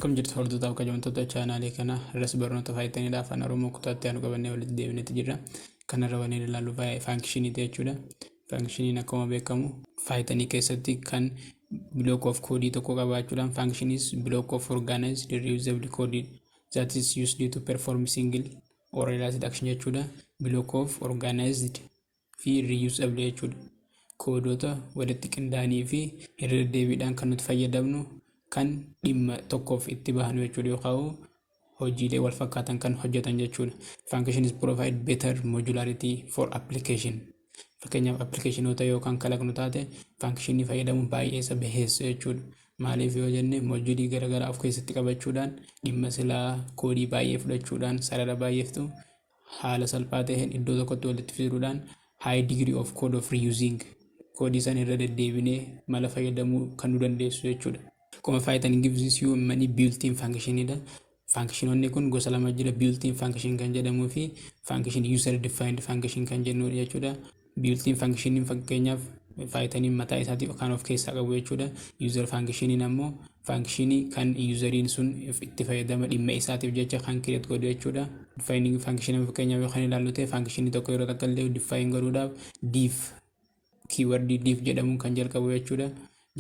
Akkam jirtu, hordoftoota kabajamtoota chaanaalii kana? Irras barnoota Pythoniidha. Afaan Oromoo kutaatti aanu qabannee walitti deebinetti jirra. Kanarra waliin ilaallu waa'ee functioniiti jechuudha. Functioniin akkuma beekamu Pythonii keessatti kan block of code tokko qabaachuudhaan, function is block of organized reusable code that is used to perform single or related action jechuudha. Block of organized fi reusable jechuudha. Codeota walitti qindaa'anii fi irra deddeebiidhaan kan nuti fayyadamnu, kan dhimma tokkoof itti bahanu jechuudha, yookaan hojiilee wal fakkaatan kan hojjetan jechuudha. Functions provide better modularity for application. Fakkeenyaaf, applicationoota yookaan kalaqnu taate functionii fayyadamuun baay'ee isa baheessa jechuudha. Maaliif yoo jenne, moduleii garaagaraa of keessatti qabachuudhaan dhimma silaa codeii baay'ee fudhachuudhaan sarara baay'eeftu haala salphaa ta'een iddoo tokkotti walitti fiduudhaan high degree of code of reusing, codeii san irra deddeebinee mala fayyadamuu kan nu dandeessu jechuudha. Akkuma Python gives you many built-in functionidha. Functionoonni kun gosa lama jira: built-in function kan jedhamuu fi function user defined function kan jennudha jechuudha. Built-in functioniin fakkeenyaaf Pythoniin mataa isaatii kan of keessaa qabu jechuudha. User functioniin ammoo functionii kan useriin sun itti fayyadama dhimma isaatiif jecha kan create godhu jechuudha. Defining function fakkeenyaaf yoo kan ilaallu ta'e, functionii tokko yeroo takka illee define godhuudhaaf def, keyword def jedhamuun kan jalqabu jechuudha.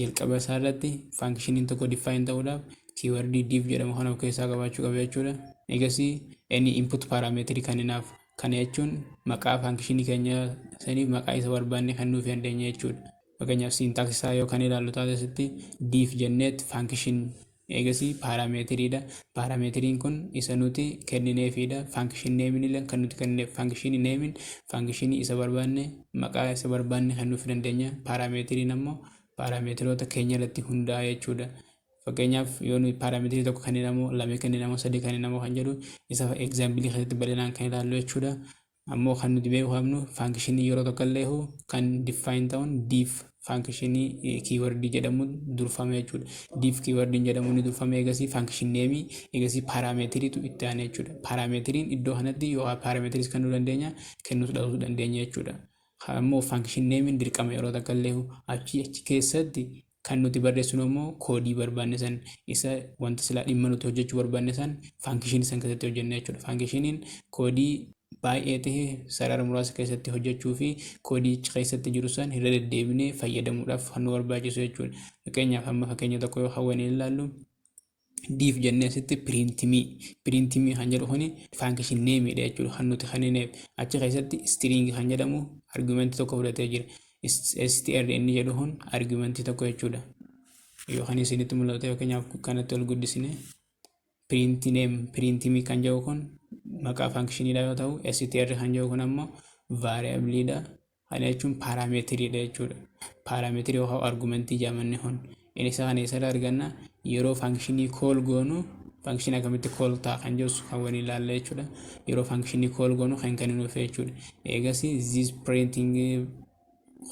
Jalqaba isaa irratti functioniin tokko define ta'uudhaaf keyword def jedhamu kan of keessaa qabaachuu qaba jechuudha. Egasii inni input parameter kenninaaf. Kana jechuun maqaa functionii keenya saniif maqaa isa barbaanne kan nuuf dandeenya jechuudha. Fakkeenyaaf, syntax isaa yoo kan ilaallu taate, asitti def jenneet function, eegasii parameteriidha. Parameteriin kun isa nuti kennineefidha. Function nameiin illee kan nuti kennineef, function nameiin functionii isa barbaanne, maqaa isa barbaanne kan nuuf dandeenya. Parameteriin ammoo parameteroota keenya irratti hundaa'a jechuudha. Fakkeenyaaf, yoo nuyi parameterii tokko kenninamoo, lama kenninamoo, sadii kenninamoo kan jedhu isa exampleii keessatti bal'inaan kan ilaallu jechuudha. Ammoo kan nuti beekuu qabnu, functionii yeroo tokko illee kan define ta'uun def functionii keywordii jedhamuun durfame jechuudha. Def keywordiin jedhamuun ni durfame, eegasii function nameii, eegasii parameteriitu itti aana jechuudha. Parameteriin iddoo kanatti yoo parameteriis kennuu dandeenya, kennuus dhabuu dandeenya jechuudha. Ammoo function nameiin dirqama yeroo takka illee. Achi keessatti kan nuti barreessinu immoo codeii barbaanne san, isa wanta silaa dhimma nuti hojjechuu barbaanne san functionii san keessatti hojjenna jechuudha. Functioniin codeii baay'ee ta'e sarara muraasa keessatti hojjechuu fi codeii keessatti jiru san irra deddeebinee fayyadamuudhaaf kan nu barbaachisu jechuudha. Fakkeenyaaf, amma fakkeenya tokko yoo hawwanii ilaallu, def jennee asitti print me, print me kan jedhu kuni function nameiidha jechuudha kan nuti kennineef. Achi keessatti string kan jedhamu argumentii tokko fudhatee jira. Str inni jedhu kun argumentii tokko jechuudha. Yookaan isinitti mul'atu, fakkeenyaaf kanatti ol guddisne, print name, print me kan jedhu kun maqaa functioniidha yoo ta'u, str kan jedhu kun ammoo variableiidha. Kana jechuun parameteriidha jechuudha. Parameterii yookaan argumentii jedhamanni kun. Inni isa kana eessarraa arganna? Yeroo functionii call goonu, functionii akkamitti call ta'a kan jedhu kan waliin ilaalla jechuudha. Yeroo functionii call goonu kan kenninuuf jechuudha. Eegas this printing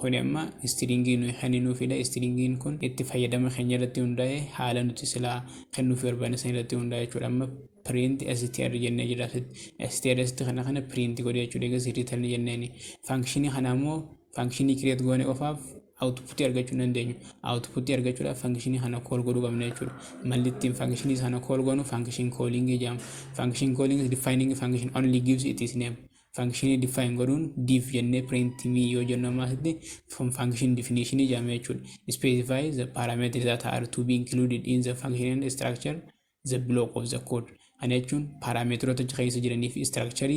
kun amma stringii nuyi kenninuufidha. Stringiin kun itti fayyadama keenya irratti hundaa'e, haala nuti silaa kennuuf barbaanne san irratti hundaa'e jechuudha. Amma print str jennee jira asitti. Str asitti kana print godhe jechuudha. Eegas return jenneeni. Functionii kana ammoo functionii create goone qofaaf outputii argachuu hin dandeenyu. Outputii argachuudhaaf functionii kana call godhuu qabna jechuudha. Malli ittiin functionii sana call goonu function calling jedhama. Function calling is defining function only gives its name. Functionii define godhuun def jennee print me yoo jennu, amma asitti function definition jedhama jechuudha. Specify the parameters that are to be included in the function and structure the block of the code. Kana jechuun parameteroota achi keessa jiranii fi structure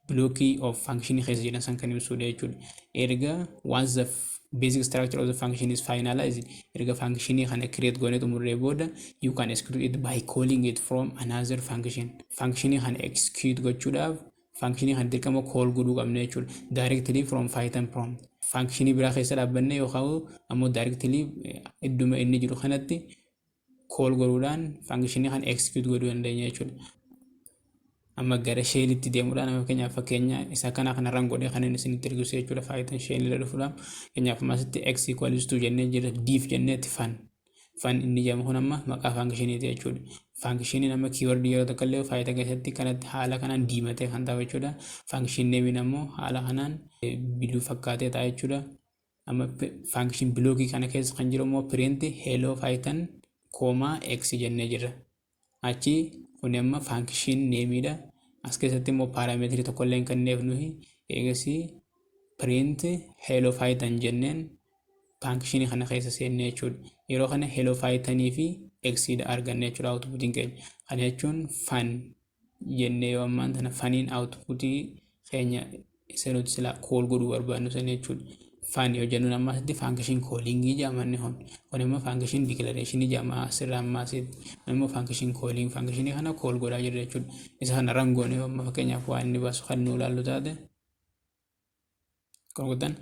blockii of function keessa jiran san kan ibsudha jechuudha. Erga once the basic structure of the function is finalized, erga functionii kana create goonee xumurree booda, you can execute it by calling it from another function. Functionii kana execute gochuudhaaf functionii kana dirqama call godhuu qabna jechuudha. Directly from Python prompt. Functionii biraa keessa dhaabbanne yookaan ammoo directly idduma inni jiru kanatti call godhuudhaan functionii kana execute godhuu dandeenya jechuudha. Amma gara shellitti deemuudhaan, amma fakkeenyaaf fakkeenya isa kana kanarraan godhee kan inni isinitti argisu jechuudha. Python shellirra dhufuudhaan, fakkeenyaaf asitti x equals to jennee jira, def jenneetti fun. Fun inni jedhamu kun amma maqaa functioniiti jechuudha. Functioniin amma keywordii yeroo tokko illee Python keessatti kanatti haala kanaan diimatee kan ta'u jechuudha. Function nameiin ammoo haala kanaan blue fakkaatee ta'a jechuudha. Amma function blockii kana keessa kan jiru immoo print hello Python comma x jennee jirra. Achi kun amma function nameiidha. As keessatti immoo parameterii tokkollee hin kenneef nuyi. Eegasii print hello Python jenneen functionii kana keessa seenne jechuudha. Yeroo kana hello Pythonii fi x dha arganne jechuudha outputiin keenya. Kana jechuun fun jennee yoo ammaan tana funiin outputii keenya isa nuti silaa call godhuu barbaannu sana jechuudha. Fun yoo jennuun amma asitti function callingii jedhama inni kun. Kun immoo function declarationii jedhama asirraa amma asitti. Kun immoo function calling, functionii kana call godhaa jirra jechuudha. Isa kana run goone yoo amma fakkeenyaaf waan inni baasu kan nu ilaallu taate, kun guddaan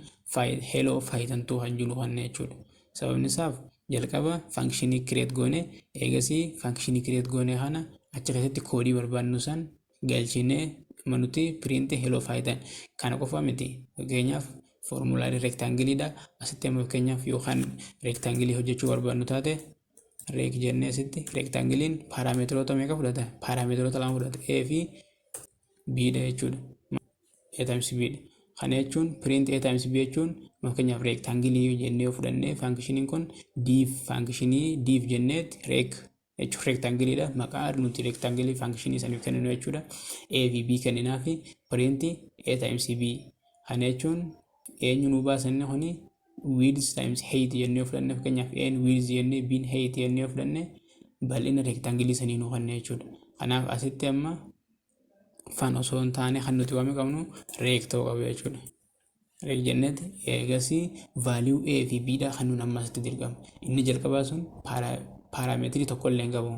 hello Python 2 kan jiru kan jechuudha. Sababni isaaf jalqaba functionii create goone, eegasii functionii create goone kana achi keessatti codeii barbaannu san galchinee amma nuti print hello Python. Kana qofa miti, fakkeenyaaf formulaalee rectangleiidha. Asitti amma fakkeenyaaf yookaan rectangleii hojjechuu barbaannu taate, rec jennee asitti rectangleiin parameteroota meeqa fudhata? Parameteroota lama fudhata, A fi B dha jechuudha. A times B dha. Kana jechuun print A times B jechuun fakkeenyaaf rectangleii jennee yoo fudhannee, functioniin kun def, functionii def jenneet rec jechuun rectangleiidha. Maqaa nuti rectangleii functionii saniif kenninu jechuudha. A fi B kenninaa fi print A times B. Kana jechuun eenyu nuu baasan? Kuni width times height jennee yoo fudhanne, fakkeenyaaf A width jennee B height jennee yoo fudhanne, bal'ina rectangleii sanii nuu kenna jechuudha. Kanaaf asitti amma fun osoo hin taane kan nuti waamuu qabnu rec ta'uu qaba jechuudha. Rec jenneet eegasii value A fi B dha kan nuun amma asitti dirqama. Inni jalqabaa sun parameterii tokko illee hin qabu.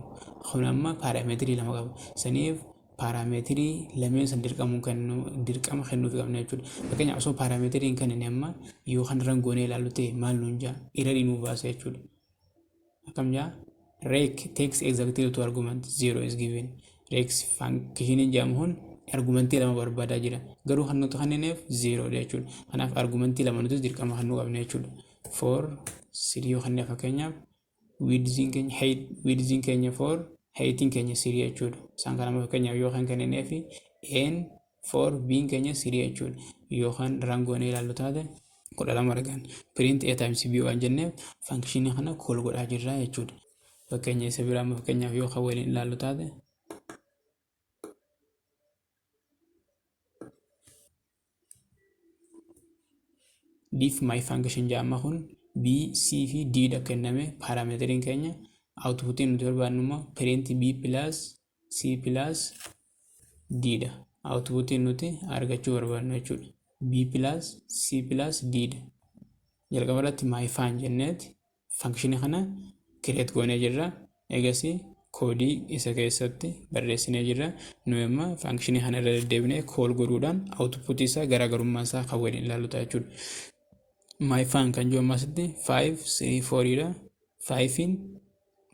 Kun amma parameterii lama qaba. Saniif parameterii lameen san dirqamuu kennu, dirqama kennuuf qabna jechuudha. Fakkeenyaaf osoo parameterii hin kennine amma yoo kan run goonee ilaallu ta'e maal nuun jaa? Errorii nuu baasa jechuudha. Akkam jaa? Rec takes exactly two argument, zero is given. Rec functioniin jedhamu kun argumentii lama barbaadaa jira. Garuu kan nuti kennineef zero dha jechuudha. Kanaaf argumentii lama nuti dirqama kennuu qabna jechuudha. Four, three yoo kennee, fakkeenyaaf widthiin keenya height, widthiin keenya four, heightiin keenya three jechuudha. Isaan kana fakkeenyaaf yoo kan kennineef n four, b'n keenya three jechuudha. Yoo kan run goonee ilaallu taate 12 argan. Print a times b waan jenneef functionii kana call godhaa jirra jechuudha. Fakkeenya isa biraa fakkeenyaaf yoo kan waliin ilaallu taate, def my function jedhama. Kun b, c fi d dha kenname parameteriin keenya. Outputiin nuti barbaadnu immoo print b plus c plus d dha. Outputiin nuti argachuu barbaadnu jechuudha. B plus c plus d dha. Jalqaba irratti my fun jenneet functionii kana create goonee jirra. Eegasii codeii isa keessatti barreessinee jirra. Nu amma functionii kana irra deddeebinee call godhuudhaan output isaa garaagarummaa isaa kan waliin ilaallu ta'a jechuudha. My fun kan jiru ammas 5 3 4 dha. 5in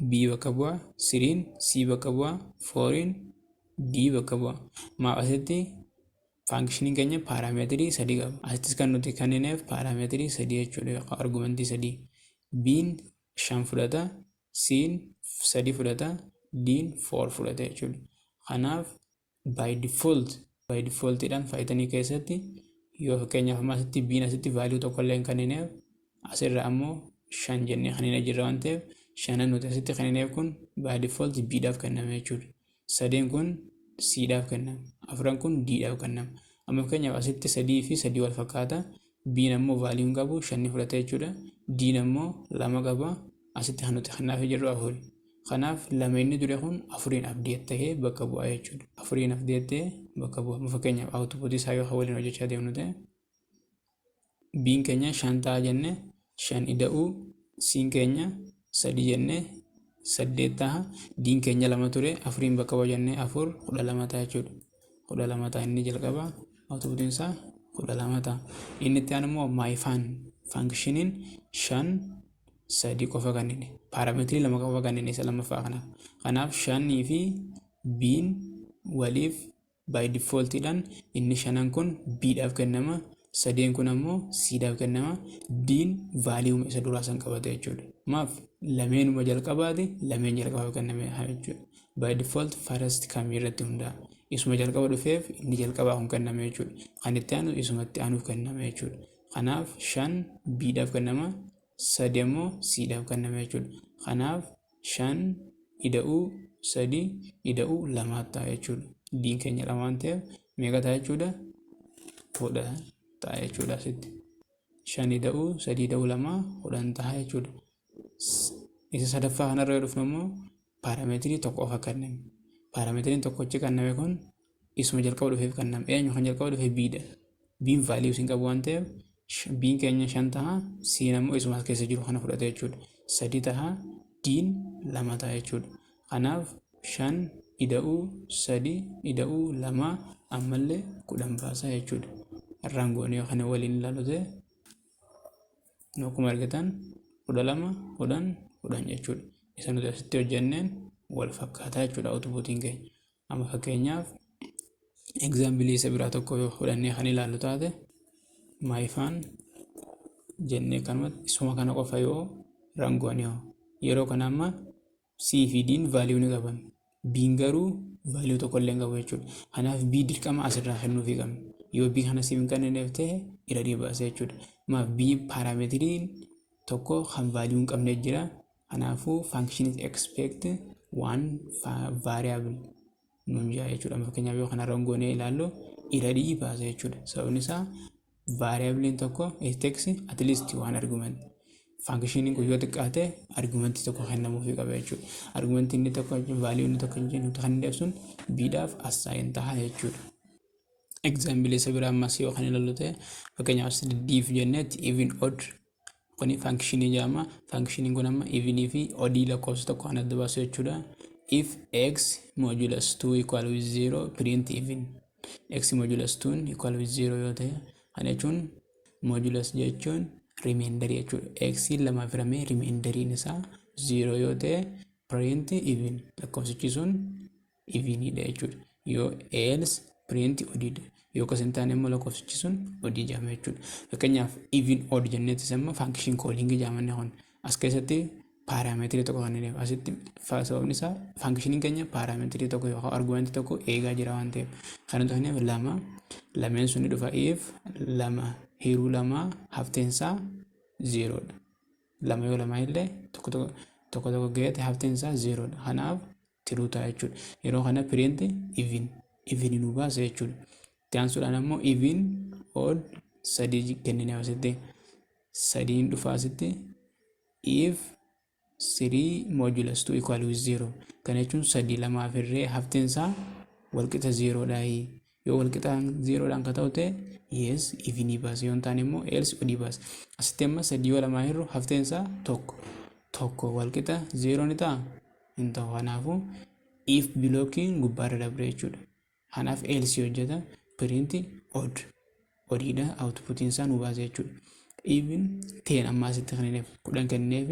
B bakka bu'a, 3n C bakka bu'a, 4n D bakka bu'a. Maaf asitti functioniin keenya parameterii sadii qaba. Asittis kan nuti kennineef parameterii sadii jechuudha, argumentii sadii. B'n shan fudhata, C'n sadii fudhata, D'n four fudhata jechuudha. Kanaaf by defaultidhaan Pythonii keessatti yoo fakkeenyaaf amma asitti B'n asitti value tokko illee hin kennineef, asirra ammoo shan jennee kan hin jirra waan ta'eef, shanan nuti asitti kennineef kun by default B'dhaaf kenname jechuudha. Sadeen kun C'dhaaf kennama. Afran kun D'dhaaf kennama. Amma fakkeenyaaf asitti sadii fi sadii wal fakkaata. B'n ammoo value hin qabu, shanni fudhata jechuudha. D'n ammoo lama qaba. Asitti kan nuti kennaafii jirru afuri. Kanaaf lama inni dure kun afuriin update ta'ee bakka bu'a jechuudha. Afuriin update ta'ee bakka bu'a. Amma fakkeenyaaf output isaa yoo waliin hojjechaa deemnu ta'e, B'n keenya shan ta'a jenne, shan ida'uu C'n keenya sadii jenne saddeet ta'a. D'n keenya lama ture, afuriin bakka bu'a jenne, afur 12 ta'a jechuudha. 12 ta'a inni jalqaba, outputiin isaa 12 ta'a. Inni itti aanu immoo my fun functioniin shan sadii qofa kennine. Parameterii lama qofa kennine isa lammaffaa kanaaf. Kanaaf shanii fi B'n waliif by defaultidhaan inni shanan kun B'dhaaf kennama. Sadeen kun ammoo C'dhaaf kennama. D'n value isa duraa san qabata jechuudha. Maaf lameenuma jalqabaati, lameen jalqabaaf kenname jechuudha. By default first kamii irratti hundaa'a. Isuma jalqaba dhufeef inni jalqabaa kun kenname jechuudha. Kan itti aanu isuma itti aanuuf kenname jechuudha. Kanaaf shan B'dhaaf kennama, sadi ammoo C'dhaaf kenname jechuudha. Kanaaf shan ida'uu Sadii ida'uu lamaa ta'a jechuudha. Diin keenya lama waan ta'eef meeqa ta'a jechuudha? 10 ta'a jechuudha asitti. Shan ida'uu sadii ida'uu lamaa 10 ta'a jechuudha. Isa sadaffaa kanarra yoo dhufnu immoo paarameetirii tokko qofa kenname. Paarameetiriin tokkochi kenname kun isuma jalqaba dhufeef kenname. Eenyu kan jalqaba dhufe? Biidha. Biin value hin qabu waan ta'eef biin keenya shan ta'a. Siin ammoo isuma as keessa jiru kana fudhate jechuudha. Sadi ta'a, diin lama ta'a jechuudha. Kanaaf shan ida'uu sadi ida'uu lama ammallee 10 baasa jechuudha. Irraan goonee yoo kana waliin ilaalu ta'e, akkuma argitan 12, 10, 10 jechuudha. Isa nuti asitti hojjenneen wal fakkaataa jechuudha outputiin keenya. Amma fakkeenyaaf example isa biraa tokko yoo fudhannee kan ilaallu taate, my fun jennee kanumatti isuma kana qofa yoo run goone, yeroo kana amma C fi D'n value ni qaban. B'n garuu value tokko illee hin qabu jechuudha. Kanaaf B dirqama asirraa kennuufii qabna. Yoo B kana siif hin kennineef ta'e error baasa jechuudha. Maaf? B paarameetiriin tokko kan value hin qabne jira. Kanaafuu function is expect one variable nuun jaa jechuudha. Fakkeenyaaf yoo kana run goonee ilaallu error baasa jechuudha. Sababni isaa variableiin tokko, it takes at least one argument. Functioniin kun yoo xiqqaate argumentii tokko kennamuufii qaba jechuudha. Argumentii inni tokko, value inni tokko nuti kan inni sun biidhaaf assign ta'a jechuudha. Example isa biraa ammas yoo kan ilaallu ta'e, fakkeenyaaf asitti def jenneetti even odd, kuni functionii jedhama. Functioniin kun amma evenii fi oddii lakkoofsa tokko kan adda baasu jechuudha. If x modulus 2 equal with 0, print even. X modulus 2 equal with 0 yoo ta'e, kana jechuun modulus jechuun remainderii jechuudha. X lamaaf hiramee remainderiin isaa 0 yoo ta'e, print even, lakkoofsichi sun eveniidha jechuudha. Yoo else, print oddiidha. Yoo akkas hin taane immoo lakkoofsichi sun oddii jedhama jechuudha. Fakkeenyaaf even odd jenneettis amma function calling jedhamanne kun as keessatti paarameetirii tokko kan inni asitti, sababni isaa functioniin keenya paarameetirii tokko yookaan argumentii tokko eegaa jira waan ta'eef, kan nuti kenneef lama, lameen sun ni dhufa. If lama hiruu lama hafteensaa zerodha. Lama yoo lama illee tokko tokko tokko tokko ga'eete hafteen isaa zerodha. Kanaaf true ta'a jechuudha. Yeroo kana print even, even nu baasa jechuudha. Itti aansuudhaan ammoo even odd sadii kennine asitti, sadiin dhufa asitti. If three modulus 2 equal with 0, kana jechuun sadii lamaaf hirree hafteen isaa walqixa zerodha. Yoo walqixa zerodhaan ka ta'u ta'e, yes, evenii baasa. Yoo hin taane immoo else, oddii baasa. Asitti amma sadii yoo lamaa hirru hafteen isaa tokko, tokko walqixa zero ni ta'a? Hin ta'u. Kanaafuu if blockiin gubbaarra dabre jechuudha. Kanaaf else hojjeta, print odd, oddiidha outputiin isaa nu baasa jechuudha. Even 10 amma asitti kennineef, 10 kennineef,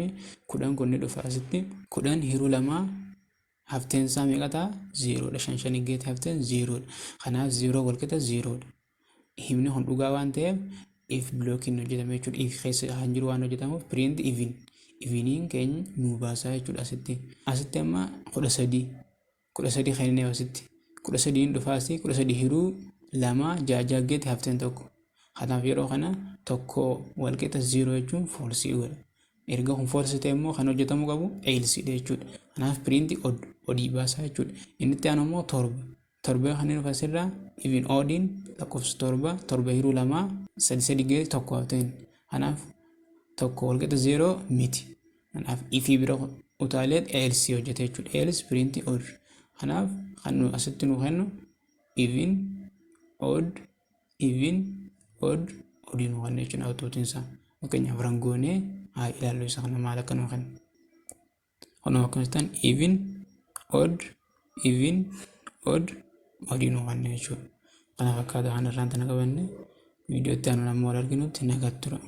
10 kun ni dhufa asitti. 10 hiruu lamaa hafteen isaa meeqa ta'a? Zerodha. Shan shan geete hafteen zerodha. Kanaaf zero walqixa zerodha. Himni kun dhugaa waan ta'eef if blockiin hojjetame jechuudha. If keessa kan jiru waan hojjetamuuf print even, eveniin keenya nu baasaa jechuudha asitti. Asitti amma 13, 13 kennineef asitti, 13n dhufaa asii. 13 hiruu lama ja'a geete hafteen tokko. Kanaaf yeroo kana tokko walqixa zero jechuun false godha. Erga kun false ta'e immoo kan hojjetamuu qabu elsedha jechuudha. Kanaaf print oddii baasaa jechuudha. Inni itti aanu immoo torba. Torba kan inni dhufa asirraa, even oddiin lakkoofsa torba, torba hiruu lamaa sadi, sadi ga'e tokko hafteen. Kanaaf tokko walqixa zero miti. Kanaaf ifii bira utaalee else hojjete jechuudha. Else, print odd. Kanaaf kan nu asitti nu kennu even odd, even odd, oddii nu kennu jechuudha outputiin isaa. Fakkeenyaaf run goonee haa ilaallu isa kana maal akka nu kennu. Kunoo akkuma jettan even odd, even odd, oddii nu kennu jechuudha. Kana fakkaata kan irraan tana qabanne. Viidiyoo itti aanuun amma wal arginutti nagaatti tura.